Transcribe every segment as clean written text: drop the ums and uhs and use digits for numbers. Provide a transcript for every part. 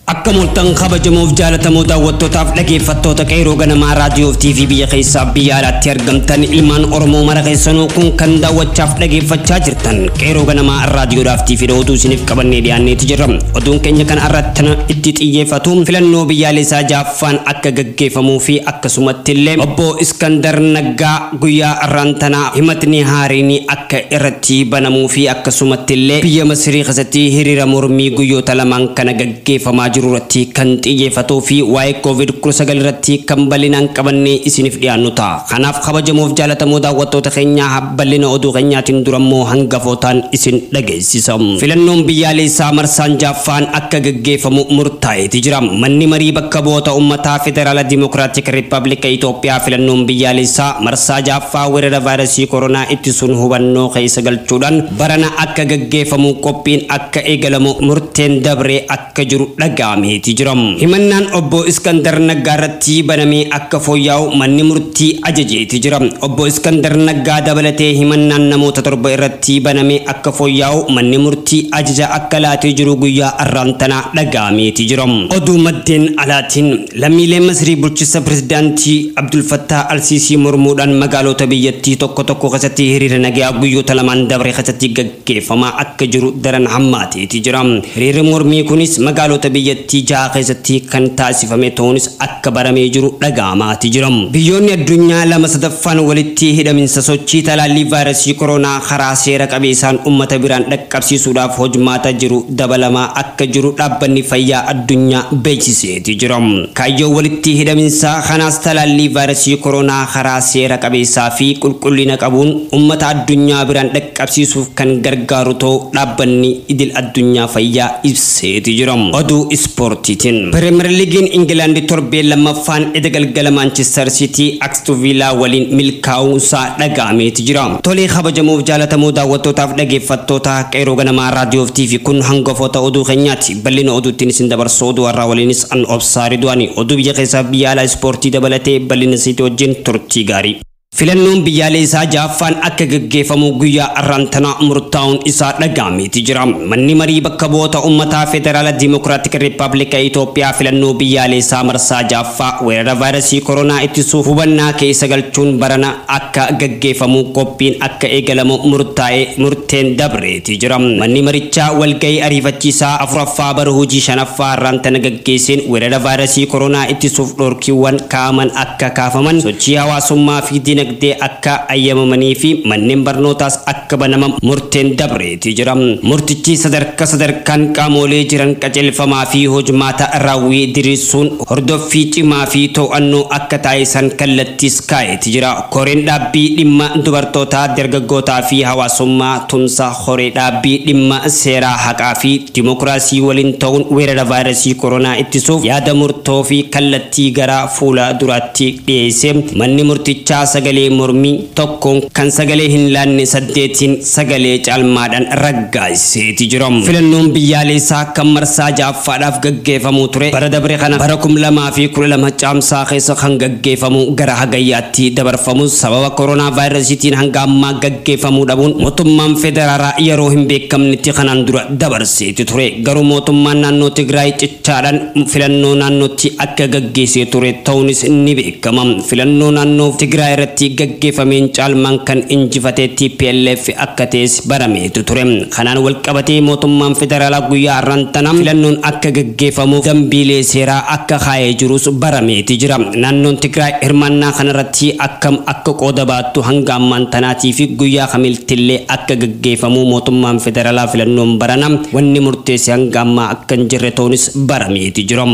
Akka mooltan kabajamoof jaalatamoo daawwattootaaf dhaggeeffattoota qeeroo ganamaa raadiyoo fi TV biyya keessaa biyya alaatti argamtan ilmaan Oromoo mara keessanuu kun kan daawwachaaf dhaggeeffachaa jirtan qeeroo ganamaa raadiyoodhaaf TV oduu isiniif qabannee dhiyaanneeti jirra. Oduun keenya kan irratti itti xiyyeeffatu filannoo biyyaalessaa jaaffaan akka gaggeeffamuu fi akkasumatti illee obbo Iskandar Naggaa guyyaa har'aan tanaa himatni haariin akka irratti banamuu fi akkasumatti illee biyya Masirii keessatti hiriira mormii guyyoota lamaan kana gaggeeffamaa jiru irratti kan xiyyeeffatuu fi waa'ee COVID-19 irratti kan bal'inaan qabannee isiniif dhiyaannu ta'a. Kanaaf kabajamoof jaalatamoo daawwattoota keenyaa bal'ina oduu keenyaatiin durammoo hangafootaan isin dhageessisa. Filannoon biyyaalessaa marsaan jaaffaan akka gaggeeffamu murtaa'eeti jira. Manni marii bakka bu'oota uummataa Federaala Dimokiraatik Riippaabilika Itoophiyaa filannoon biyyaalessaa marsaa jaaffaa weerara vaayirasii koronaa ittisuun hubannoo keessa galchuudhaan barana akka gaggeeffamu qophiin akka eegalamu murteen dabree akka jiru dhaga'ameeti jira. Himannaan obbo Iskandar Naggaa irratti banamee akka fooyya'u manni murtii ajajeeti jira. Obbo Iskandar Naggaa dabalatee himannaan namoota torba irratti banamee akka fooyya'u manni murtii ajaja akka laatee jiru guyyaa har'aan tanaa dhaga'ameeti jira. Oduu maddeen alaatiin lammiileen Masirii bulchiinsa pirezidaantii Abdul Fattah Alsiisii mormuudhaan magaalota biyyattii tokko tokko keessatti hiriira nagaa guyyoota lamaan dabre keessatti gaggeeffamaa akka jiru daran hammaateeti jira. Hiriirri mormii kunis magaalota biyyattii jaha keessatti kan taasifame ta'uunis akka baramee jiru dhaga'amaati jira. Biyyoonni addunyaa lama sadaffaan walitti hidhaminsa sochii talaallii vaayirasii koronaa karaa seera qabeessaan uummata biraan dhaqqabsiisuudhaaf hojmaata jiru dabalamaa akka jiru dhaabbanni fayyaa addunyaa beeksiseeti jira. Kaayyoo walitti hidhaminsa kanaas talaallii vaayirasii koronaa karaa seera qabeessaa fi qulqullina qabuun uummata addunyaa biraan dhaqqabsiisuuf kan gargaaru ta'uu dhaabbanni idil addunyaa fayyaa ibseeti jira. Oduu ispoortiitiin Pirimeer Liigiin Ingilaandi torbee lammaffaan edda galgala Maanchister Siitii Aston Villaa waliin milkaa'uunsaa dhaga'ameeti jira. Tolee kabajamuuf jaalatamuu daawwattootaaf dhaggeeffattoota qeeroo ganamaa raadiyoo fi TV kun hangafoota oduu keenyaati. Bal'ina oduuttiin isin dabarsu oduu har'aa waliinis an obsaa Ridwaani. Oduu biyya keessaa biyya alaa ispoortii dabalatee bal'ina siitii wajjin turtii gaarii. Filannoon biyyaalessaa jaaffaan akka gaggeeffamu guyyaa har'aan tanaa murtaa'uun isaa dhaga'ameeti jira. Manni marii bakka bu'oota uummataa Federaala Dimokiraatik Riippaabilika Itoophiyaa filannoo biyyaalessaa marsaa jaaffaa weerara vaayirasii koronaa ittisuuf hubannaa keessa galchuun barana akka gaggeeffamu qophiin akka eegalamu murtaa'e murteen dabreeti jira. Manni marichaa walgahii ariifachiisaa afuraffaa bara hojii shanaffaa har'aan tana gaggeesseen weerara vaayirasii koronaa ittisuuf dhorkiiwwan kaa'aman akka kaafaman sochii hawaasummaa fi dinagdee akka ayyamamanii fi manneen barnootaas akka banaman murteen dabreeti jira. Murtichi sadarkaa sadarkaan qaamolee jiran qajeelfamaa fi hojmaata raawwii diriirsuun hordoffii cimaa fi to'annoo akka taasisan kallattiis kaa'eeti jira. Koreen dhaabbii dhimma dubartootaa, dargaggootaa fi hawaasummaa tumsa horee dhaabbii dhimma seeraa haqaa fi dimokiraasii waliin ta'uun weerara vaayirasii koronaa ittisuuf yaada murtoo fi kallattii gara fuula duraatti dhiyeesse. Manni murtichaa sagalee mormii tokkoon kan sagalee hin laanne saddeetiin sagalee caalmaadhaan raggaasiseeti jira. Filannoon biyyaalessaa kan marsaa ja'affaadhaaf gaggeeffamuu ture bara dabre kana bara 2012 caamsaa keessa kan gaggeeffamu gara hagayyaatti dabarfamus sababa koronaa vaayirasiitiin hanga ammaa gaggeeffamuu dhabuun mootummaan federaalaa yeroo hin beekamnetti kanaan dura dabarseeti ture. Garuu mootummaan naannoo Tigraay cichaadhaan filannoo naannootti akka gaggeessee ture ta'uunis ni beekama. Filannoo naannoo Tigraay irratti gaggeeffameen caalmaan kan injifatee TPLF akka ta'es barameetu ture. Kanaan wal qabatee mootummaan federaalaa guyyaa har'aan tana filannoon akka gaggeeffamuuf dambiilee seeraa akka kaa'ee jirus barameeti jira. Naannoon Tigraay hirmaannaa kanarratti akkam akka qooda baattu hanga ammaan tanaatii fi guyyaa kamiltillee akka gaggeeffamu mootummaan federaalaa filannoon barana wanni murteesse hanga ammaa akka hin jirre ta'uunis barameeti jira.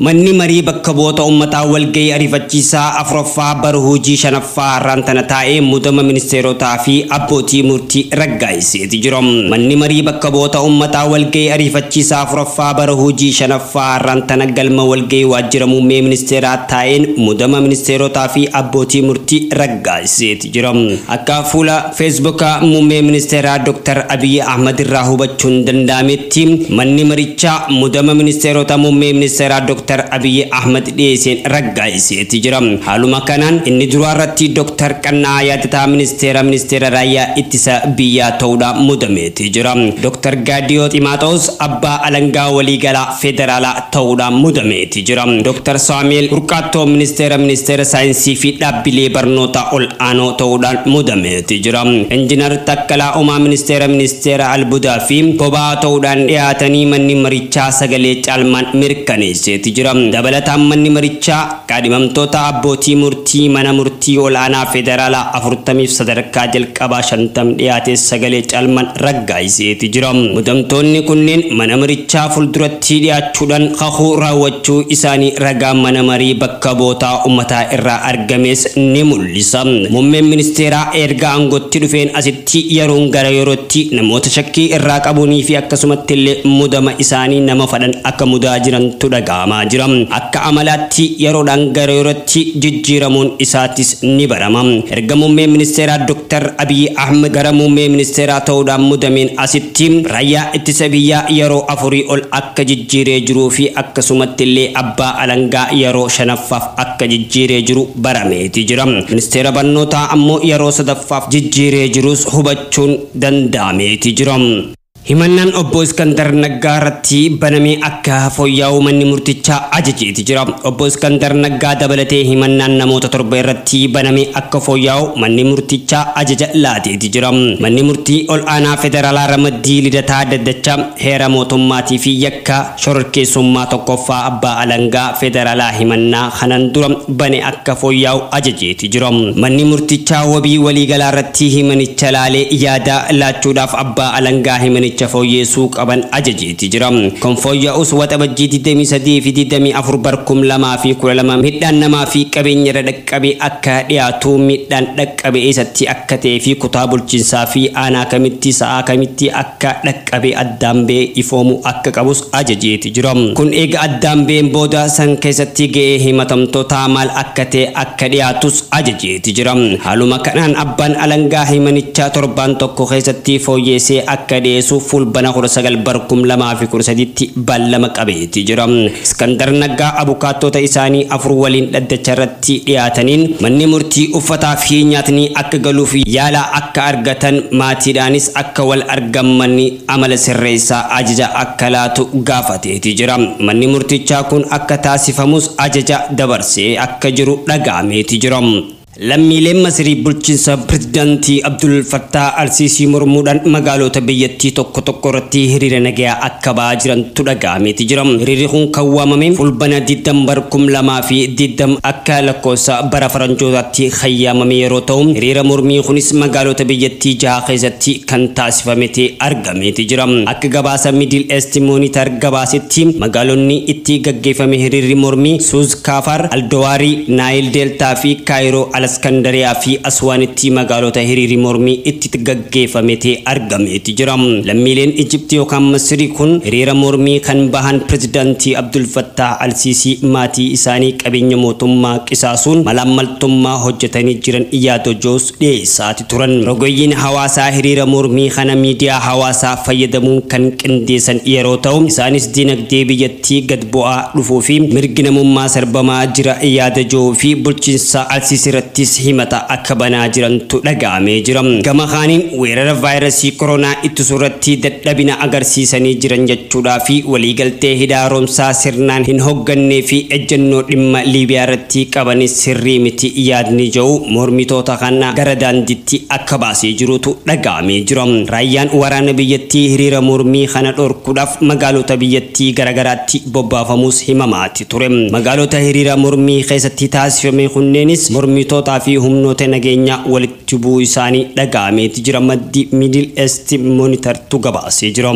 Manni marii bakka bu'oota uummataa walgahii ariifachiisaa afuraffaa bara hojii shanaffaa har'aan tana taa'ee muudama ministeerotaa fi abbootii murtii raggaasiseeti jira. Manni marii bakka bu'oota uummataa walgahii ariifachiisaa afuraffaa bara hojii shanaffaa har'aan tana galma walgahii waajjira muummee ministeeraa taa'een muudama ministeerotaa fi abbootii murtii raggaasiseeti jira. Akka fuula feesbuukaa muummee ministeeraa Dr. Abiyyi Ahmad irraa hubachuun danda'ametti manni marichaa muudama ministeerota muummee ministeeraa Dr. Dr. Abiy Ahmed dhiyeesseen raggaa'iseeti jira. Haaluma kanaan inni duraa irratti Dr. Qannaa Yaadataa ministeera raayyaa ittisa biyyaa ta'uudhaan muudameeti jira. Dr. Gaadiyoo Ximaaxoos abbaa alangaa waliigalaa federaalaa ta'uudhaan muudameeti jira. Dr. Saamu'eel Burqaattoo ministeera saayinsii fi dhaabbilee barnoota ol aanoo ta'uudhaan muudameeti jira. Injinar Takkalaa Uumaa ministeera albuudaa fi boba'aa ta'uudhaan dhiyaatanii manni marichaa sagalee caalmaan mirkaneesseeti jira. Dabalataan manni marichaa kaadhimamtoota abbootii murtii mana murtii ol'aanaa federaalaa 40 sadarkaa jalqabaa 50 dhiyaate sagalee caalmaan raggaa'iseeti jira. Muudamtoonni kunneen mana marichaa fuulduratti dhiyaachuudhaan kakuu raawwachuu isaanii ragaa mana marii bakka bootaa uummataa irraa argames ni mul'isa. Muummeen ministeeraa erga aangootti dhufeen asitti yeroon gara yerootti namoota shakkii irraa qabuunii fi akkasumatti illee muudama isaanii nama fadhan akka mudaa jirantu dhaga'amaa jira. Akka amalaatti yeroodhaan gara yerootti jijjiiramuun isaatis ni barama. Erga muummeen ministeeraa Dr. Abiy Ahmed gara muummee ministeeraa ta'uudhaan muudameen asitti raayyaa ittisa biyyaa yeroo 4 ol akka jijjiiree jiruu fi akkasumatti illee abbaa alangaa yeroo 5ffaaf akka jijjiiree jiru barameeti jira. Ministeera barnootaa ammoo yeroo 3ffaaf jijjiiree jirus hubachuun danda'ameeti jira. Himannaan obbo Iskandar Naggaa irratti banamee akka fooyya'u manni murtichaa ajajeeti jira. Obbo Iskandar Naggaa dabalatee himannaan namoota 7 irratti banamee akka fooyya'u manni murtichaa ajaja laateeti jira. Manni murtii ol aanaa federaalaa ramaddii lidataa daddacha heera mootummaatii fi yakka shororkeessummaa tokkoffaa abbaa alangaa federaalaa himannaa kanan dura bane akka fooyya'u ajajeeti jira. Manni murtichaa wabii waliigalaa irratti himanicha laalee yaada laachuudhaaf abbaa alangaa himanicha fooyyessuu qaban ajajeeti jira. Kan fooyya'us waxabajjii 23 fi 24 bar 2012 midhaan namaa fi qabeenya irra dhaqqabe akka dhiyaatu midhaan dhaqqabe eessatti akka ta'ee fi kutaa bulchiinsaa fi aanaa kamitti sa'aa kamitti akka dhaqqabe addaan ba'ee ifoomu akka qabus ajajeeti jira. Kun eega addaan ba'een booda san keessatti ga'ee himatamtootaa maal akka ta'e akka dhiyaatus ajajeeti jira. Haaluma kanaan abbaan alangaa himanichaa torbaan tokko keessatti fooyyessee akka dhiyeessu fulbana 19 bar 2013tti ballama qabeeti jira. Iskandar Naggaa abukaatota isaanii 4 waliin dhaddacha irratti dhiyaataniin manni murtii uffataa fi nyaatni akka galuuf yaala akka argatan maatiidhaanis akka wal argamanni amala sirreessaa ajaja akka laatu gaafateeti jira. Manni murtichaa kun akka taasifamus ajaja dabarsee akka jiru dhaga'ameeti jira. Lammiileen Masrii bulchiinsa pirezidaantii Abdul Fattah Al-Sisi mormuudhaan magaalota biyyattii tokko tokko irratti hiriira nagayaa akka ba'aa jirantu dhaga'ameeti jira. Hiriirri kun kan waamame fulbana 20 bar 2020 akka lakkoofsa bara faranjootaatti hayyaamame yeroo ta'u hiriira mormii kunis magaalota biyyattii 6 keessatti kan taasifamete argameeti jira. Akka gabaasa Middle East Monitor gabaasetti magaalonni itti gaggeeffame hiriirri mormii Suuz Kaafar, Aldowaarii, Naayil Deeltaa fi Kaayiroo Iskandariyaa fi Aswaanitti magaalota hiriirri mormii itti gaggeeffamete argameeti jira. Lammiileen Ijiptii yookaan Masrii kun hiriira mormii kan bahan pirezidaantii Abdul Fattah Al-Sisi maatii isaanii qabeenya mootummaa qisaasuun malaammaltummaa hojjetanii jiran yaada joos dhiyeessaati turan. Rogeeyyiin hawaasaa hiriira mormii kana miidiyaa hawaasaa fayyadamuun kan qindeessan yeroo ta'u isaanis dinagdee biyyattii gad bu'aa dhufuu fi mirgi namummaa sarbamaa jira yaada joo fi bulchiinsa Al-Sisi irratti himata akka banaa jirantu dhaga'amee jira. Gama kaaniin weerara vaayirasii koronaa ittisuu irratti dadhabina agarsiisanii jiran jechuudhaa fi waliigaltee hidha haaromsaa sirnaan hin hoggannee fi ejjennoo dhimma Liibiyaa irratti qabanis sirrii miti yaadni jiru mormitoota kana gara daandiitti akka baasee jirutu dhaga'amee jira. Raayyaan waraana biyyattii hiriira mormii kana dhorkuudhaaf magaalota biyyattii garagaraatti bobbaafamus himamaati ture. Magaalota hiriira mormii keessatti taasifame kunneenis mormitoota fi humnoota nageenyaa walitti bu'uu isaanii dhaga'ameeti jira. Maddi Middle East Monitor tu gabaasee jira.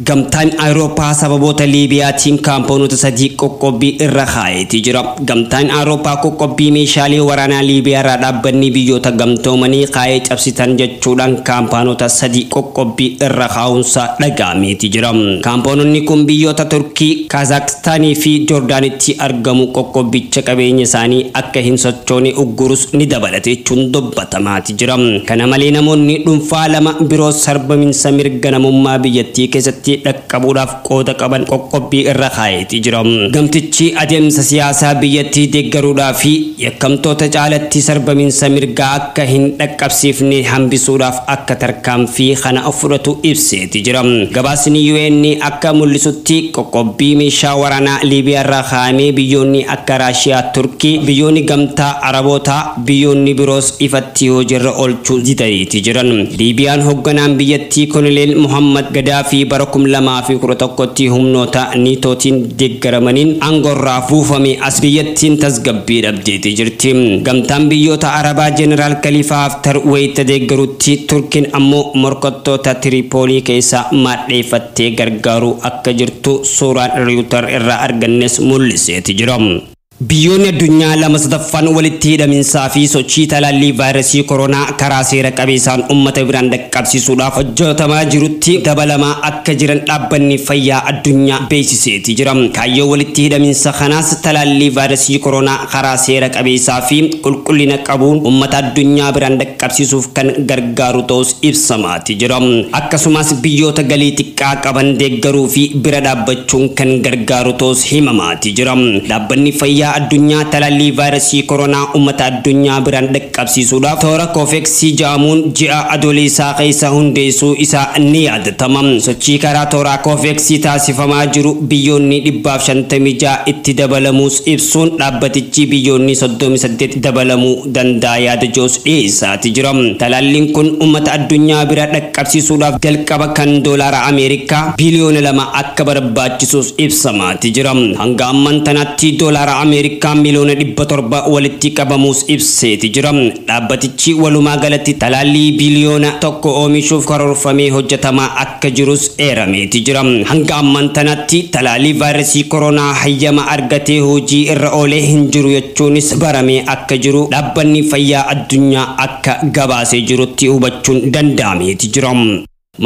Gamtaan Awurooppaa sababoota Liibiyaatiin kaampaanota 3 qoqqobbii irra kaa'eeti jira. Gamtaan Awurooppaa qoqqobbii meeshaalee waraanaa Liibiyaa irraa dhaabbanni biyyoota gamtoomanii kaa'ee cabsitan jechuudhaan kaampaanota 3 qoqqobbii irra kaa'uunsa dhaga'ameeti jira. Kaampaanonni kun biyyoota Turkii, Kaazaakistaanii fi Joordaanitti argamu qoqqobbicha qabeenya isaanii akka hin sochoone uggurus ni dabalate jechuun dubbatamaati jira. Kana malee namoonni dhuunfaa 2 biroo sarbaminsa mirga namummaa biyyattii keessatti keessatti dhaqqabuudhaaf qooda qaban qoqqobbii irra kaa'eeti jira. Gamtichi adeemsa siyaasaa biyyattii deeggaruudhaa fi yakkamtoota caalatti sarbamiinsa mirgaa akka hin dhaqqabsiifne hambisuudhaaf akka tarkaanfii kana fudhatu ibseeti jira. Gabaasni UN akka mul'isutti qoqqobbii meeshaa waraanaa Liibiyaa irraa kaa'amee biyyoonni akka Raashiyaa, Turkii, biyyoonni gamtaa Arabootaa, biyyoonni biroos ifatti hojiirra oolchuu didaniiti jiran. Liibiyaan hoogganaan biyyattii Koloneel Muhammad Gadaafii bara 2011tti humnoota niitootiin deeggaramaniin aangoorraa buufame as biyyattiin tasgabbii dhabdeeti jirti. Gamtaan biyyoota Arabaa Jeneraal Khaliifaa Haftar wayita deeggarutti Turkiin ammoo morkattoota Tiriipoolii keessa maadheeffattee gargaaruu akka jirtu suuraan Riyuutar irraa argannes mul'iseeti jira. Biyyoonni addunyaa lama sadaffaan walitti hidhaminsaa fi sochii talaallii vaayirasii koronaa karaa seera qabeessaan uummata biraan dhaqqabsiisuudhaaf hojjetamaa jirutti dabalamaa akka jiran dhaabbanni fayyaa addunyaa beeksiseeti jira. Kaayyoo walitti hidhaminsa kanaas talaallii vaayirasii koronaa karaa seera qabeessaa fi qulqullina qabuun uummata addunyaa biraan dhaqqabsiisuuf kan gargaaru ta'us ibsamaati jira. Akkasumas biyyoota galii xiqqaa qaban deeggaruu fi bira dhaabbachuun kan gargaaru ta'us himamaati jira. Dhaabbanni fayyaa addunyaa talaallii vaayirasii koronaa uummata addunyaa biraan dhaqqabsiisuudhaaf toora koofeksii jedhamuun ji'a adoolessaa keessa hundeessuu isaa ni yaadatama. Sochii karaa toora koofeksii taasifamaa jiru biyyoonni 156 itti dabalamuus ibsuun dhaabbatichi biyyoonni 38 dabalamuu danda'a yaada joos dhiyeessaati jira. Talaalliin kun uummata addunyaa bira dhaqqabsiisuudhaaf jalqaba kan doolaara Ameerikaa biliyoona 2 akka barbaachisuus ibsamaati jira. Hanga ammaan tanaatti doolaara Ameerikaa miliyoona 700 walitti qabamuus ibseeti jira. Dhaabbatichi walumaa galatti talaallii biliyoona 1 oomishuuf karoorfamee hojjetamaa akka jirus eerameeti jira. Hanga ammaan tanaatti talaallii vaayirasii koronaa hayyama argatee hojii irra oolee hin jiru jechuunis baramee akka jiru dhaabbanni fayyaa addunyaa akka gabaasee jirutti hubachuun danda'ameeti jira.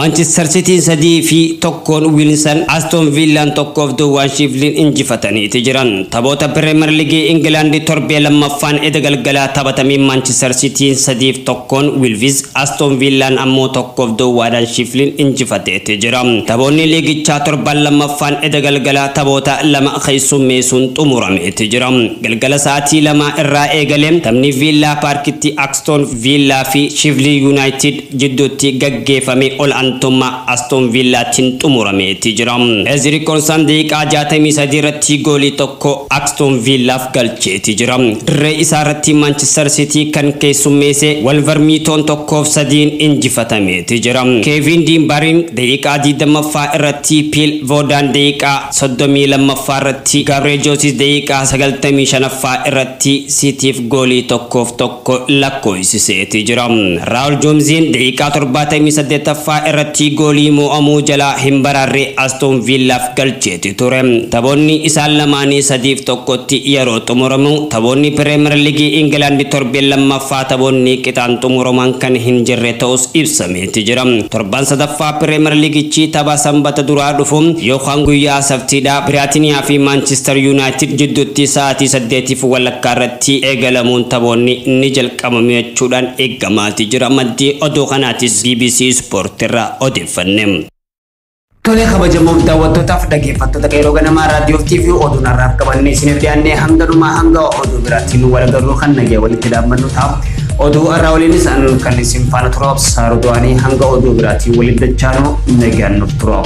Manchester City 3-1 Wilson Aston Villa 1-0 Sheffield injifataniiti jiran. Taphoota Premier League England torbee lammaffaan eda galgalaa taphatameen Manchester City 3-1 Wolves, Aston Villa ammoo 1-0 Sheffield injifateeti jira. Taphoonni liigichaa torban lammaffaan eda galgalaa taphoota lama keessummeessuun xumurameeti jira. Galgala sa'aatii 2 irraa eegalee taphni Villa Parkitti Aston Villa fi Sheffield United jidduutti gaggeeffame ol aantummaa Aston Villaatiin xumurameeti jira. Ezri Konsan daqiiqaa 63 irratti goolii tokko Aston Villaaf galcheeti jira. Dirree isaa irratti Manchester City kan keessummeesse Wolverhampton 1-3 injifatameeti jira. Kevin De Bruyne daqiiqaa 20ffaa irratti, Phil Foden daqiiqaa 32ffaa irratti, Gabriel Jesus daqiiqaa 95ffaa irratti Cityf goolii 1-1 lakkoofsiseeti jira. Raul Joomziin daqiiqaa 78ffaa irratti goolii mo'amuu jalaa hin baraarre Aston Villaaf galcheeti ture. Taphoonni isaan lamaanii 3-1tti yeroo xumuramu taphoonni Premier League England torbee lammaffaa taphoonni qixaan xumuraman kan hin jirre ta'us ibsameeti jira. Torban sadaffaa Premier Leagueichi tapha sanbata duraa dhufu yookaan guyyaa saftiidha Biraatiniyaa fi Manchester United jidduutti sa'aatii 8:15 irratti eegalamuun taphoonni ni jalqabamu jechuudhaan eegamaati jira. Maddii oduu kanaatis BBC Sport irraa odeeffanne. Tolee kabajamoo daawwattootaaf dhaggeeffattoota qeeroo ganamaa raadiyoo TV oduun har'aaf qabannee isiniif dhiyaannee hanga dhumaa hanga oduu biraatti nu wal agarru kan nagaya walitti dhaabbannu ta'a. Oduu har'aa waliinis kan isin faana tura Saaruu Du'anii hanga oduu biraatti waliin dachaanuu nagaan nuuf tura.